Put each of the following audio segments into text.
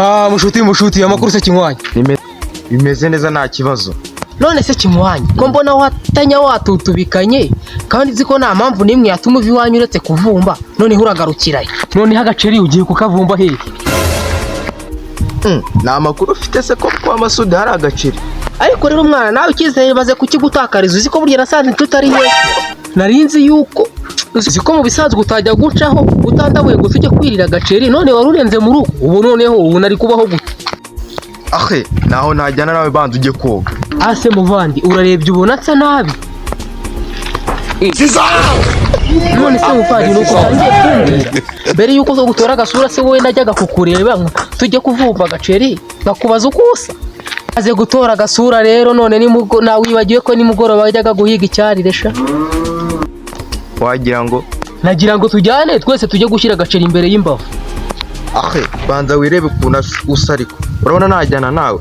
Ah, mushuti mushuti, amakuru se Kinywanyi? Bimeze neza, nta kibazo. None se Kinywanyi, ko mbona watanya watutubikanye, kandi nzi ko nta mpamvu n'imwe yatuma uva iwanyu uretse kuvumba, noneho uragarukirayo? Noneho agaceri ugiye kukavumba hehe? Nta makuru ufite se ko kwa Masudi hari agaceri? Ariko rero umwana, nawe icyizere baze kukigutakariza. Uzi ko burya nasanze inshuti ari Yesu? Nari nzi yuko uzi ko mu bisanzwe utajya gucaho utandabuye gusa ujya kwirira agaceri, none wari urenze mu rugo. Ubu noneho ubu nari kubaho gute? Ahe, naho najyana nawe, banza ujye koga. Ase muvandi, urarebye ubona nsa nabi? None se muvandi, nuko utangiye kumbwira mbere yuko zo gutora agasura se? Wowe najyaga kukureba ngo tujye kuvumba agaceri nkakubaza uko usa. Aze gutora agasura rero, none nawe wibagiwe ko nimugoroba wajyaga guhiga icyarire sha. Wagira ngo Nagira ngo tujyane twese tujye gushyira agaceri imbere y'imbavu. Ahe, banza wirebe ukuntu usa, ariko urabona najyana nawe?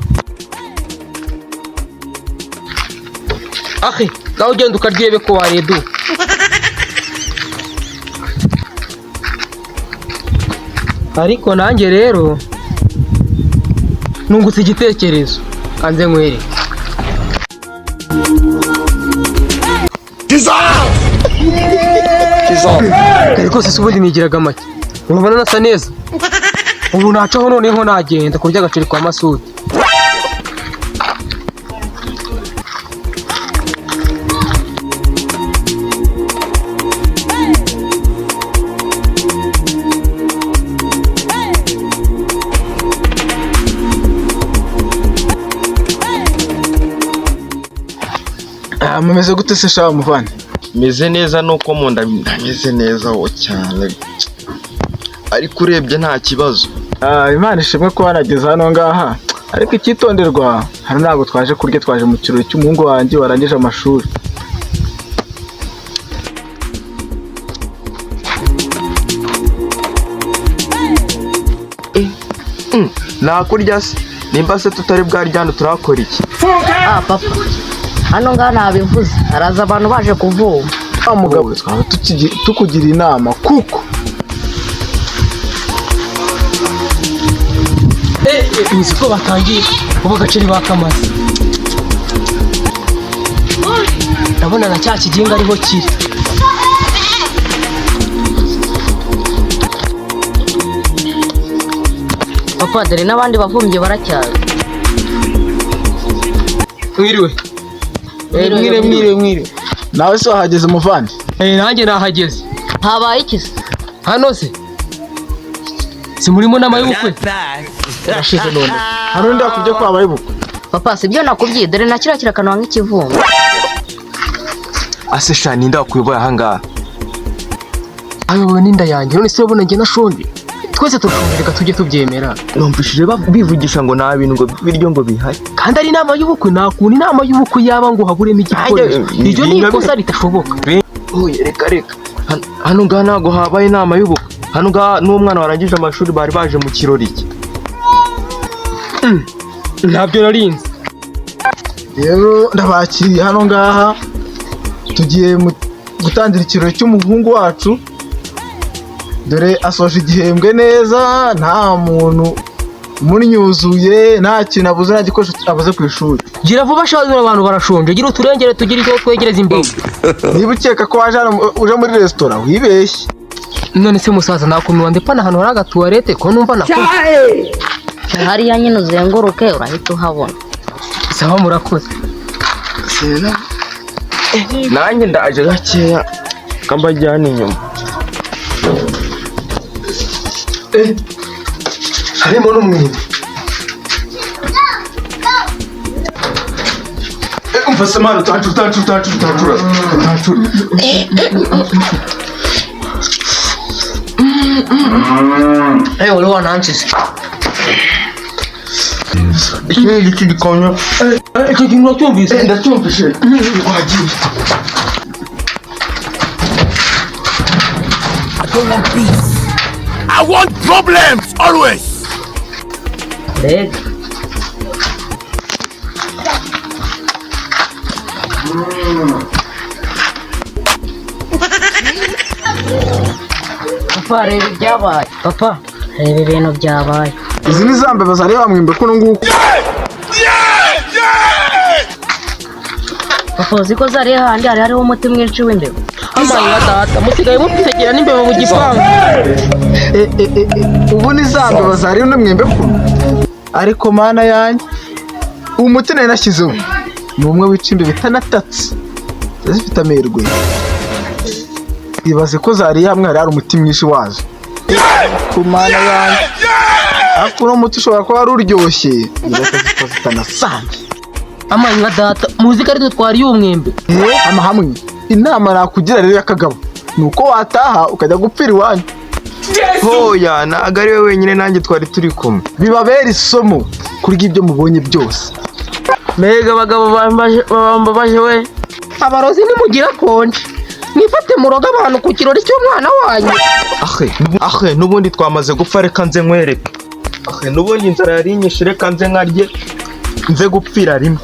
Ahe, nawe ugenda ukaryebe ko waredu. Ariko nanjye rero nungutse igitekerezo, kanze nkwereke. Kare rwose se ubundi nigiraga make, urabona nasa neza ubu? Nacaho noneho nagenda kurya agaceri kwa Masudi. Ah, mumeze gute se sha muvandi? Meze neza, nuko mu nda ndameze neza wo cyane, ariko urebye nta kibazo. Ah, Imana ishimwe ko wanageze hano ngaha. Ariko icyitonderwa, hano ntabwo twaje kurya, twaje mu kirori cy'umuhungu wanjye warangije amashuri. Nakurya se, nimba se tutari bwaryane turakora iki? Ah papa, hano ngaha nabivuze, haraza abantu baje kuvuma. Wa mugabo, twaba tukugira inama kuko Uzi ko batangiye ubu? Agaceri bakamaze, ndabona na cya kiginga ariho kiri. Papa, dore n'abandi bavumbyi baracyaza. Mwiriwe. Mwiriwe, mwiriwe, mwiriwe. Nawe se wahageze muvandi? Eh, nanjye nahageze. Habaye iki se? Hano se si murimo nama y'ubukwe? Urashize none. Hari undi wakubye ko habaye ubukwe? Papa, si byo nakubwiye, dore na kiriya kirakanwa nk'ikivumba. Ase sha, ninde wakuyoboye ahangaha? Ayobowe n'inda yanjye. None se urabona njye nashonje? Twese turashonje, reka tujye tubyemera. Numvishije bivugisha ngo nta bintu ngo biryo ngo bihari. Kandi ari inama y'ubukwe, nta kuntu inama y'ubukwe yaba ngo haburemo igikoresho. Nanjye, Iryo ni bingabe- ikosa ridashoboka. Oye, reka reka. Hano ngaha ntabwo habaye inama y'ubukwe, hano ngaha n'umwana warangije amashuri bari baje mu kirori cye. Ntabyo narinzi. Rero ndabakiriye hano ngaha, tugiye gutangira ikirori cy'umuhungu wacu. Dore asoje igihembwe neza, nta muntu umunyuzuye, nta kintu abuze, nta gikoresho abuze ku ishuri. Gira vuba shadura, abantu barashonje. Gira uturengere tugire icyo twegereza imbavu. Niba ukeka ko waje hano uje muri resitora, wibeshye. None se musaza, nakumiwa ndepana ahantu hari agatuwarete ko numva nakoze? Hariya nyine uzenguruke urahita uhabona. Sawa, murakoze. Nanjye ndaje gakeya, kambajyana inyuma. Harimo n'umwenda. Umva se mwana, utancura, utancura, utancura, utancura, utancura. Eh, wari wanansize. Iki ni igiti gikomye. Icyo kintu uracyumvise? Ndacyumvise, wagiye. I want problems always. Mbega. Papa, reba ibyabaye. Papa, reba ibintu byabaye. Izi ni za mbeba zariye wa mwembe kuno nguku. Papa, uzi ko zariye handi hari hariho umuti mwinshi w'imbeba. Amanga data, musigaye mutegera n'imbeba mu gipangu. E, e, e, e, ubu ni za mbeba zariye uno mwembe kuno. Ariko mana yanjye, uwo muti nari nashyizeho ni umwe wica imbeba itanatatse, ziba zifite amerwe. Ibaze ko zariye hamwe hari hari umuti mwinshi wazo. Ku mana yanjye, ariko uno muti ushobora kuba wari uryoshye, inzoka zikaba zitanasange. Amanga data, muzi ko ari twe twariye umwembe. Amahame inama nakugira rero y'akagabo ni uko wataha ukajya gupfira iwanyu. Hoya, ntabwo ari we wenyine, nanjye twari turi kumwe. Bibabera isomo kurya ibyo mubonye byose. Mbega abagabo bambabaje we! Abarozi nimugira konje, mwifate muroga abantu ku kirori cy'umwana wanyu. Ahe ahe, n'ubundi twamaze gupfa, reka nze nkwereke. Ahe, n'ubundi inzara yari inyishe, reka nze nkarye nze gupfira rimwe.